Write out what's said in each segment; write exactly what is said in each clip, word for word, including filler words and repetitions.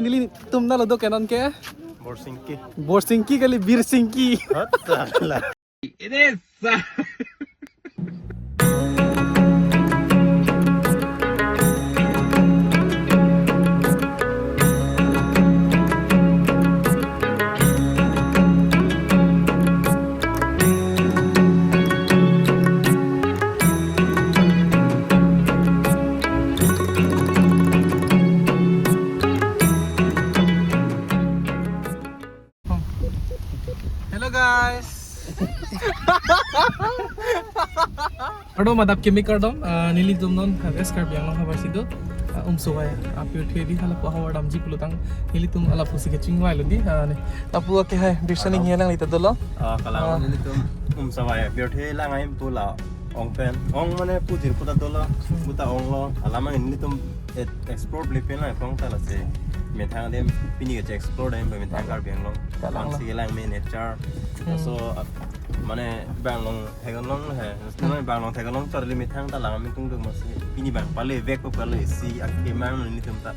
Nelitum nalo do kenon ke? Borsingki. Borsingki kali, Birsingki. Hot salah. Hello guys. Kardom adap kimi kardom, ah, nelitum non, ah, West Karbi Anglong havar si do, ah, Umsovai, ah, pirthe di halapu havar damji pulotang nelitum halapu si kachingvai lo di, ah, ne. Lapu ke hai, Birsa Ninghi alanglitum dolo. Ah, kalang. Ah. Nelitum Umsovai pirthe lang aim pu la ong pen. Ong mane pu jirpo ta dolo, pu ta onglo. Alam nelitum et-, explore le pen la kong ta lasi. Methang dem pini ke explore dem methang Karbi Anglong. Kalang. Lang lo. Si lang me nature. Hmm. So, ah, mane bang along theklong he. Hmm. Mane bang along theklong charli methang ta lang me tung duk masi. Pini bang pale vek ko pale si akemang nelitum ta.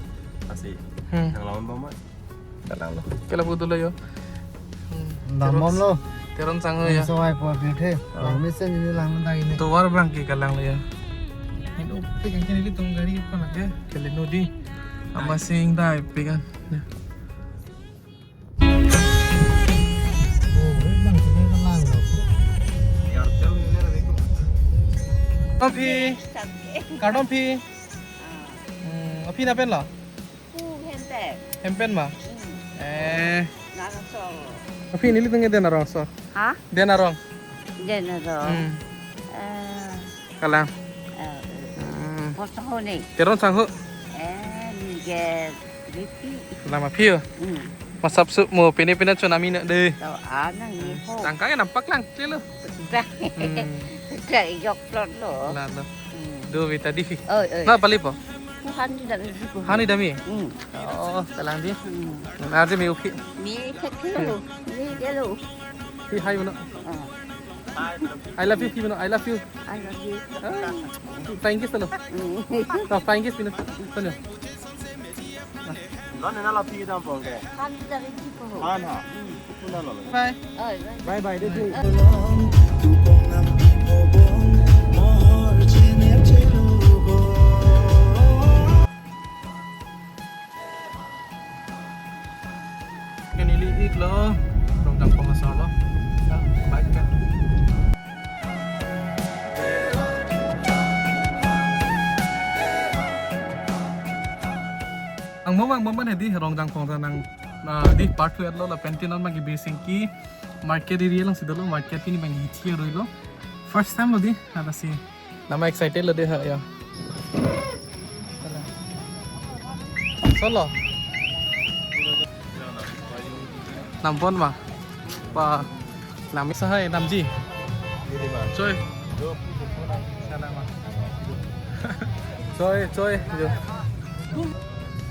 Asi. Hmm. Nang lawan ba ma. Kalang lo. Ke lapu dolo yo. Hmm. Dambom lo. Teron, Teron sangho ya. Umsovai pu pirthe. Oh. Mesen ini lang mentang ini. Tovar bang ke kalang lo ya. Ini upik kan nelitum gari apa lagi? Kali nodi. Amat sing dai pegan. Ya. Oh, ini bang sini kalang lo. Aphi. Kardom aphi. Hmm, aphi na pen lo? Pu hempen. Hempen ma? Hmm. Eh. Narongso. Aphi nelitum ke Den Arong asor. Ha? Den Arong. Den Arong. Hmm. Eh. Kalang. Eh. Hmm. Kosong ho ni. Teron sangho. Eh, ni ke Ripi. Lama aphi yo. Hmm. Masap su mo pene pene chonami na de. To anang ni ho. Tangka ke nampak lang, celo. Dah. Hmm. Dah yok plot lo. Lah, lah. Hmm. Do vita di. Oi, oi. Na pali po? Hani dami di po. Hani dami? Hmm. Oh, kalang di. Hmm. Na di mi ukhi. Mi keklo. Mi kelo. Hi, hi, mano. Ah. I love you, hi, mano. I love you. I love you. Ah, flying kiss lo. Hmm. To, flying kiss, mano. Mano. Non na la pi dam pong ke. Hani dami di po. Han ha. Hmm. Bye. Bye bye. Neli iklo, Rongjangphong asor lo. Bye bye. Angbong angbong abang hedi Rongjangphong ta nang, ah, di part two lo, lapen ti non abang ke Birsingki market area along si dolo, market pini abang hithi aroi lo. First time lo di, ada si. Nama excited lo di ha ya. Solo. Nampon ma. Pa. Nami sahai namji. Choi. Sana ma. Choi, choi, yo.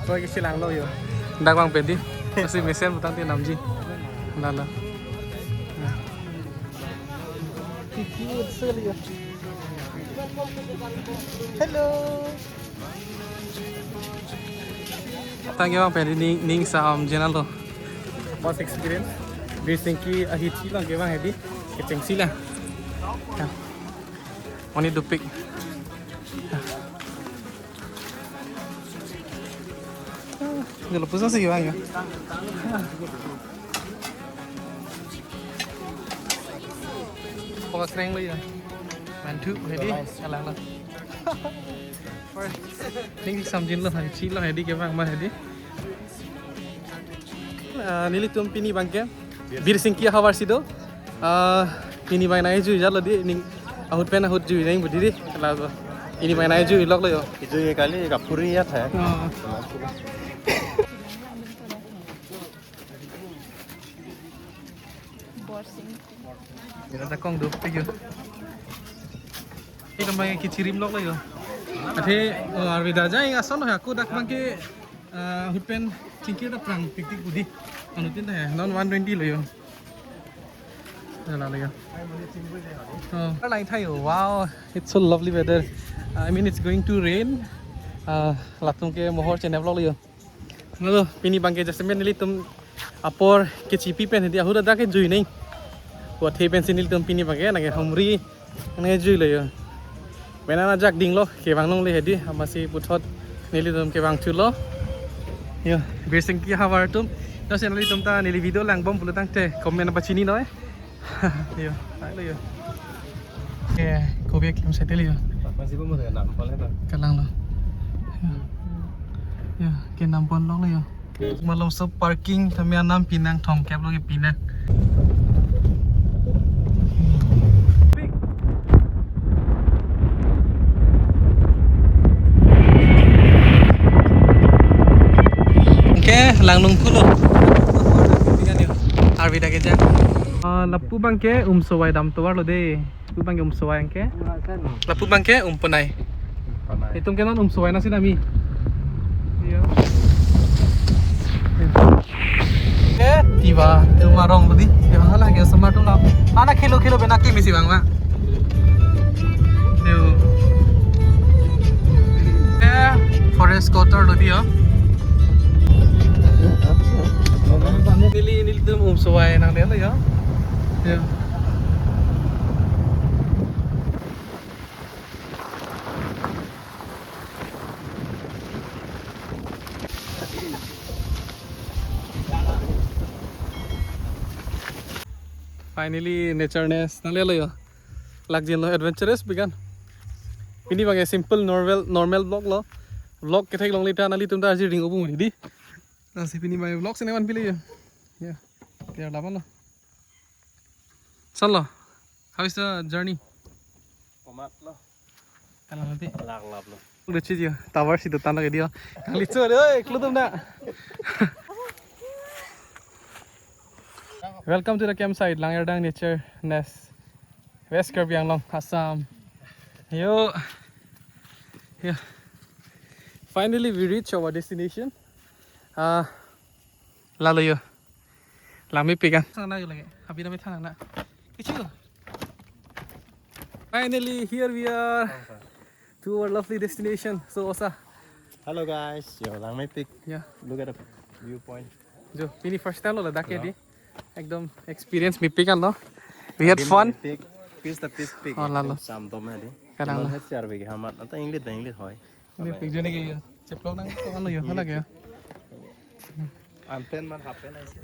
Choi ke silang lo yo. Dak bang pedi. Masih mesen putang ti namji. Nala. Hello. Thank you bang pedi ning, ning sa am channel lo. First experience. Birsingki ahithi bang ke bang hedi. Kechengsi la. Ya. Oni dopik. Kalau pusat sih bang ya. Pokok keren lo ya. Mantu, hedi, alang lo. Ning samjin lo, hanchi lo, hedi ke bang, ma hedi. Ah, nelitum pini bang ke Birsingki ahavar si do. Ah, pini bang nai jui jalo di, ning ahut pen ahut jui nai budi di. Laso pini bang nai jui lok lo yo. Itu ye kali kapuri ya tha. Oh. Borsing. Ira ta kong do pik yo. Ini kembang ke chirim lok lo yo. Athe, oh, arvida jai ason ho aku dak bang ke, eh, ahut pen chingkir ta prang tik tik budi. Anutin ta ya, non one twenty lo yo. Jala lo yo. Oh, lain tha yo. Wow, it's so lovely weather. I mean, it's going to rain. Ah, latum ke mohor chenep lok lo yo. Halo, pini abangke jasemet nelitum apor kechipi pen hedi ahut adak kejui nang. Puthot pensi nelitum pini abangke nangkehumri nangkejuilo yo. Mena ajak dinglo, kevang longle hedi, amatsi puthot nelitum kevang thulo. Yo, Birsingki havar atum. Yo, si nelitum ta neli video langbom pulo tangte comment apa chini noi. Yo, tailo yo. Ke, kopi aklem setelo yo. Masih belum ada nampak lagi. Kalanglo. Yo, ke nampon longle yo. Malom so parking kami anam pinang thomkep lo ke pinang. Oke, langlung kulo. Arvida ke ja. Ah, lapu abangke Umsowai dam tovar lo de. Lapu abangke Umsowai abangke. Lapu abangke Umponai. Itum ke non Umsowai nasi nami. Iya. Eh, tiba, tiba marong tadi. Tiba hala ke sama tu lah. Ana khelo khelo bena kimi si bang ma. Yo. Eh, forest quarter lo di yo. Neli, nelitum Umsowai nangdelo yo. Yo. Finally, nature nest nanglelo yo. Lak jinlo adventurous bigan. Pini abangke simple normal, normal vlog lo. Vlog kethek longle ta nanglitum ta arje ring obu muni di. Lasi pini abangke vlog sene man pile yo. Ya. Biar lama lo. Solo, how is the journey? Komat lo. Kalang nanti. Lak lap lo. Lucu dia, tower si dotan lagi dia. Kang lucu dia, oi, keluar tu nak. Welcome to the campsite, Langerdang Nature Nest, West Karbi Anglong, Assam. Yo. Yo. Finally, we reach our destination. Ah, lalo yo. Langmepik an. Thang na lagi. Abi nami thang na. Kichu. Finally, here we are to our lovely destination. So, Osa. Hello guys, yo, Langmepik. Yeah. Look at the viewpoint. Jo, pini first time lo ladak ke di. Ekdom experience mepik an lo. We had fun. Peak, peak, the peak, peak. Oh, lalo. Sam dom hai di. Kalang. Teman lo. Head share bagi hamat. Atau English, English hoi. Mepik jone ke yo. Cheplok nang ko ano yo, hala ke yo. Anten man happen aisi.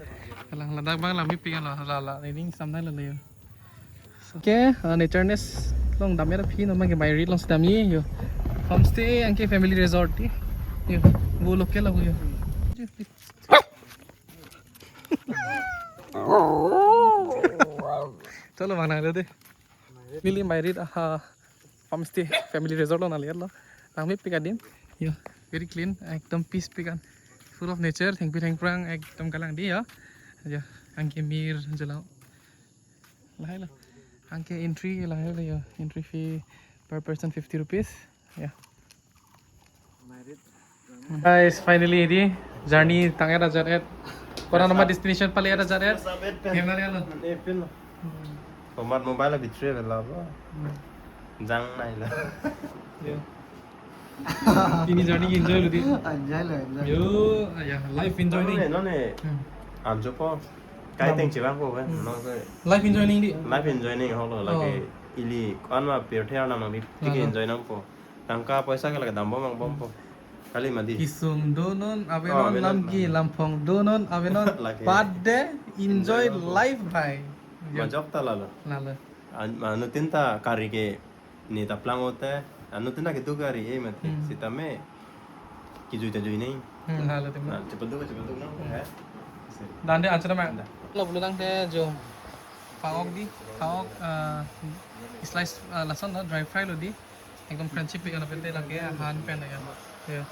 Kalang ladak abang langmepik an lo, lala, ini samnai lo yo. Okay, uh, nature nest along damji aphi non abangke Mairit along si damji yo. Homestay anke family resort di. Yo, vo local lo yo. Chalo, mana ada deh. Neli Mairit, aha, homestay family resort along nangle lo. Langmepik adim. Yo, very clean, ekdom peace pik an. Full of nature, thengpi thengphrang, ekdom kalang di yo. Yo, anke mir jalo. Lahai lo. Anke entry lahai lo yo. Entry fee per person fifty rupees. Ya. Guys, finally di journey tang-et ajat-et. Kona nama destination pale ajat-et. Kemana ya lo? Komat mobile battery bela lo. Jang nai lo. Yo. Pini journey enjoy lo di. Enjoy lo, enjoy. Yo, ya, life enjoy ni. None, none. Hmm. Amjo po. Kai teng chibang po kan. Hmm. No, so. Life enjoy ni di. Life enjoy ni ho lo lake. Oh. Ili kwan ma pirthe arnam nang di. Tiki enjoy nangpo. Tangka poisa ke lake dambom angbompo. Kali mati. Kesung donon, avenon, oh, avenon. Lamgi, lamphong donon, avenon. Lake. Pade enjoy, enjoy nangpo. Life bhai. Majok ta lalo. Lalo. An-, anuttin ta kari ke ne ta plang ote, anuttin ta keduk kari e mati. Hmm. Sitame kejui ta jui nang. Hmm, lalo tema. Na, cepat dulu, cepat dulu nang, eh. Dan de anchara ma. Da. Lo bulu tangte jo. Phak-ok di, phak-ok, ah, slice, ah, lason lo, dry fry lo di. Ekdom crunchy pik an apente lake han pen ya. Ya.